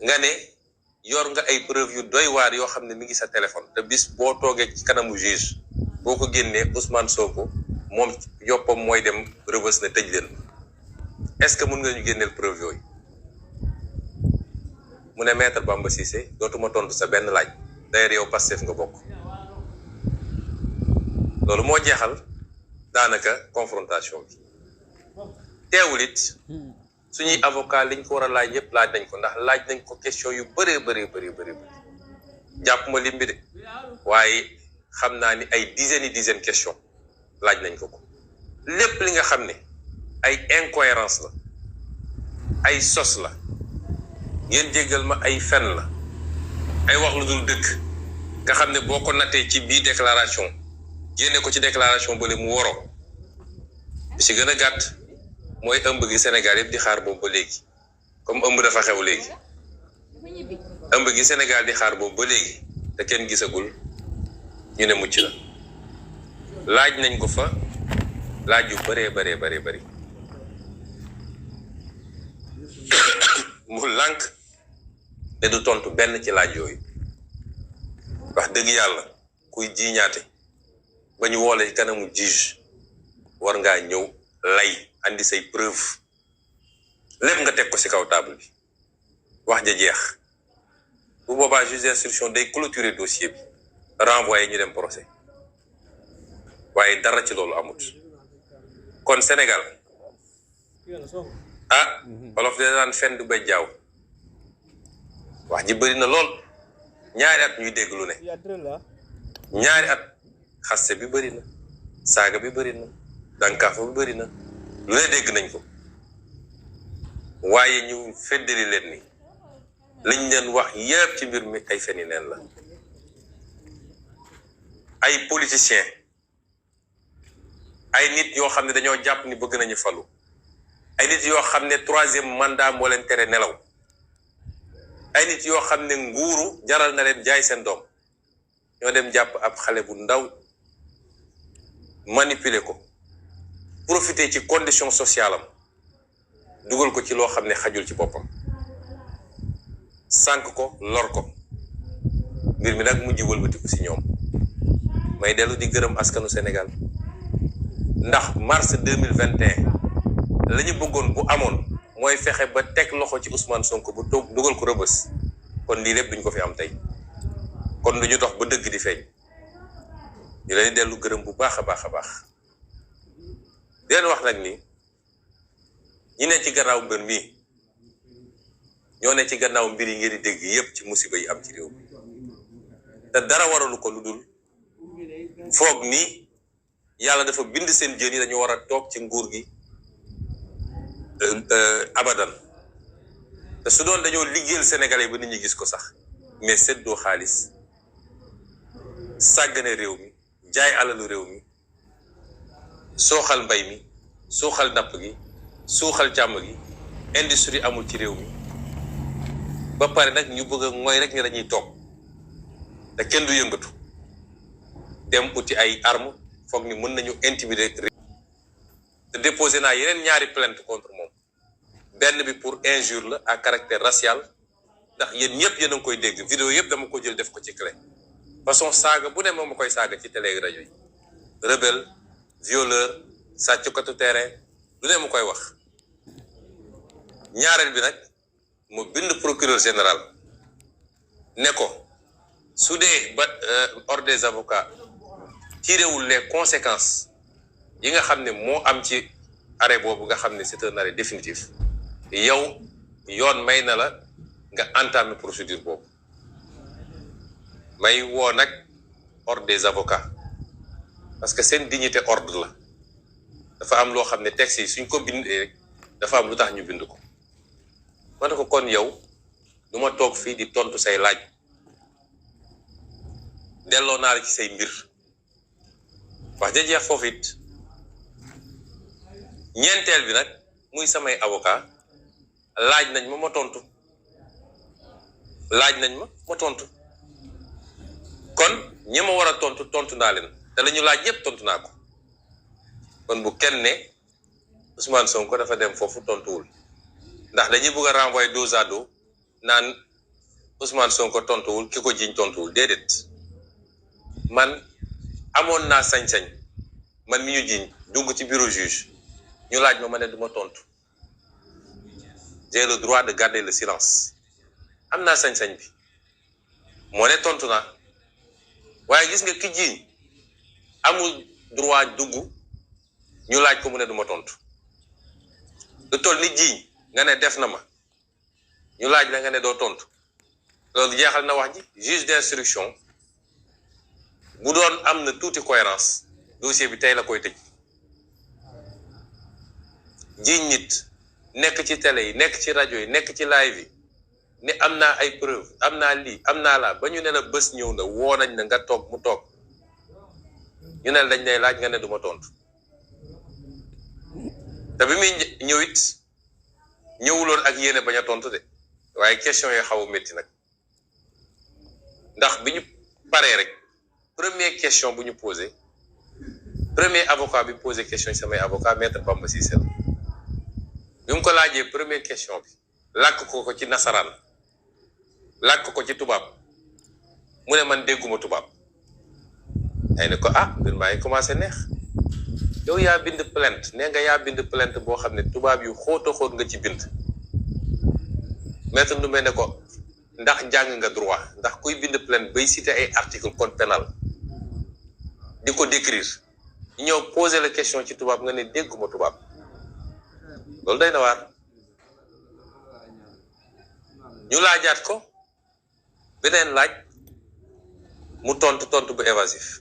nga ne yor nga ay preuve yu doy waar yoo xam ne mi ngi sa téléphone te bis boo toogee ci kanamu juge boo ko génnee Ousmane Sonko moom yoppam mooy dem rëbës ne tëj leen est-ce que mën nga ñu génneel preuve yooyu mu ne maître Bamba Cissé dootuma tontu sa benn laaj d'ailleurs yow Pastef nga bokk loolu moo jeexal daanaka confrontation bi teewul it suñuy avocat liñ ko war a laaj yëpp laaj nañ ko ndax laaj nañ ko question yu bëree bëri jàpp ma lim bi de waaye xam naa ni ay dizaines question laaj nañ ko lépp li nga xam ne ay incohérence la ay sos la ngeen jéggal ma ay fen la ay wax lu dul dëkk nga xam ne boo ko nattee ci biir déclaration génne ko ci déclaration bële mu waroo bi ci gën a gàtt mooy ëmb gi Sénégal yëpp di xaar boobu ba léegi comme ëmb dafa xew léegi ëmb gi Sénégal di xaar boobu ba léegi te kenn gisagul ñu ne mucc la laaj nañ ko fa laaj yu bëree mu lànk te du tontu benn ci laaj yooyu wax dëgg yàlla kuy jiiñaate ba ñu woole ci kanamu juge war ngaa ñëw lay andi say preuve lépp nga teg ko ci kaw table bi wax ja jeex bu boobaa juge d'instruction day clôturer dossier bi renvoyer ñu dem procès waaye dara ci loolu amut kon Sénégal wolof de daan fen du bay jaaw wax ji bëri na lool ñaari at ñuy dégg lu ne ñaari at xaste bi bëri na saaga bi bëri na dànkaafa bi bëri na lu ne dégg nañ ko waaye ñu feddali leen ni liñ leen wax yépp ci mbir mi ay feni neen la ay politiciens ay nit yoo xam ne dañoo jàpp ni bëgg nañu falu ay nit yoo xam ne 3e mandat moo leen tere nelaw ay nit yoo xam ne nguuru jaral na leen jaay seen doom ñoo dem jàpp ab xale bu ndaw manipuler ko profiter ci condition sociale am dugal ko ci loo xam ne xajul ci boppam sànk ko lor ko mbir mi nag mujj wëlbatiku si ñoom may dellu di gërëm askanu Sénégal ndax mars 2021 la ñu bëggoon bu amoon mooy fexe ba teg loxo ci Ousmane Sonko bu toog dugal ko rëbës kon lii lépp duñ ko fi am tey kon duñu dox ba dëgg di feeñ ñu leen dellu gërëm bu baax a baax di leen wax nag ni ñi ne ci gannaaw mbir mi ñoo ne ci gannaaw mbir yi ngeen di dégg yépp ci musiba yi am ci réew mi te dara waralu ko lu dul foog ni yàlla dafa bind seen jën yi dañu war a toog ci nguur gi abadan te su doon dañoo liggéeyal sénégalais ba nit ñi gis ko sax mais seddoo xaalis sàggane réew mi jaay alalu réew mi sooxal mbay mi suuxal napp gi suuxal càmm gi industrie amul ci réew mi ba pare nag ñu bëgg a mooy rek ni dañuy toog te kenn du yëngatu dem uti ay arme foog ni mën nañu intimider te déposé naa yeneen ñaari plainte contre moom benn bi pour injure la à caractère racial ndax yéen ñëpp yéen a ngi koy dégg vidéo yëpp dama ko jël def ko ci clé façon saaga bu ne moom ma koy saaga ci télé rajo yi rebelle violeur sàccukatu terrain lu ne mu koy wax ñaareel bi nag mu bind procureur général ne ko su dee ba ordre des avocats tirewul les conséquences yi nga xam ne moo am ci arrêt boobu nga xam ne c'est un arrêt définitif yow yoon may na la nga entamer procédure boobu may woo nag ordre des avocats parce que seen dignité ordre la dafa am loo xam ne texte yi suñ ko bindee rek dafa am lu tax ñu bind ko ma ne ko kon yow du ma toog fii di tontu say laaj delloo naa la ci say mbir wax ja jeex foofu it ñeenteel bi nag muy samay avocat laaj nañ ma ma tontu kon ñi ma war a tontu naa leen te la ñu laaj yépp tontu naa ko kon bu kenn ne Ousmane Sonko dafa dem foofu tontuwul ndax dañuy bëgg a renvoyer dos à dos naan Ousmane Sonko tontuwul ki ko jiñ tontuwul déedéet man amoon naa sañ-sañ man mi ñu jiñ dugg ci bureau juge ñu laaj ma ne du ma tontu j'ai le droit de garder le silence am naa sañ-sañ bi moo ne tontu naa waaye gis nga ki jiñ amul droit dugg ñu laaj ko mu ne du ma tontu lu toll ni jiñ nga ne def na ma ñu laaj la nga ne doo tontu loolu jeexal na wax ji juge d'instruction bu doon am na tuuti cohérence dossier bi tey la koy tëj jiñ nit nekk ci télé yi nekk ci rajo yi nekk ci live yi ne am naa ay preuve am naa lii am naa laa ba ñu ne la bés ñëw na woo nañ na nga toog mu toog ñu ne dañ lay laaj nga ne du ma tontu te bi muy ñëw it ñëwuloon ak yéene bañ a tontu de waaye question yi xaw a métti nag ndax bi ñu paree rek première question bu ñu posé premier avocat bi posé question ci samay avocat maître Bamba Cissé la bi mu ko laajee première question bi làkk ko ci nasaraan làkk ko ci tubaab mu ne man dégguma tubaab ay ne ko mbir maa ngi commencé neex yow yaa bind plainte nee nga yaa bind plainte boo xam ne tubaab yu xóota xóot nga ci bind maître Ndoumé ne ko ndax jàng nga droit ndax kuy bind plainte bay citer ay article code pénal di ko décrire ñu ñëw poser la question ci tubaab nga ne dégguma tubaab loolu day na waar ñu laajaat ko beneen laaj mu tontu bu évasif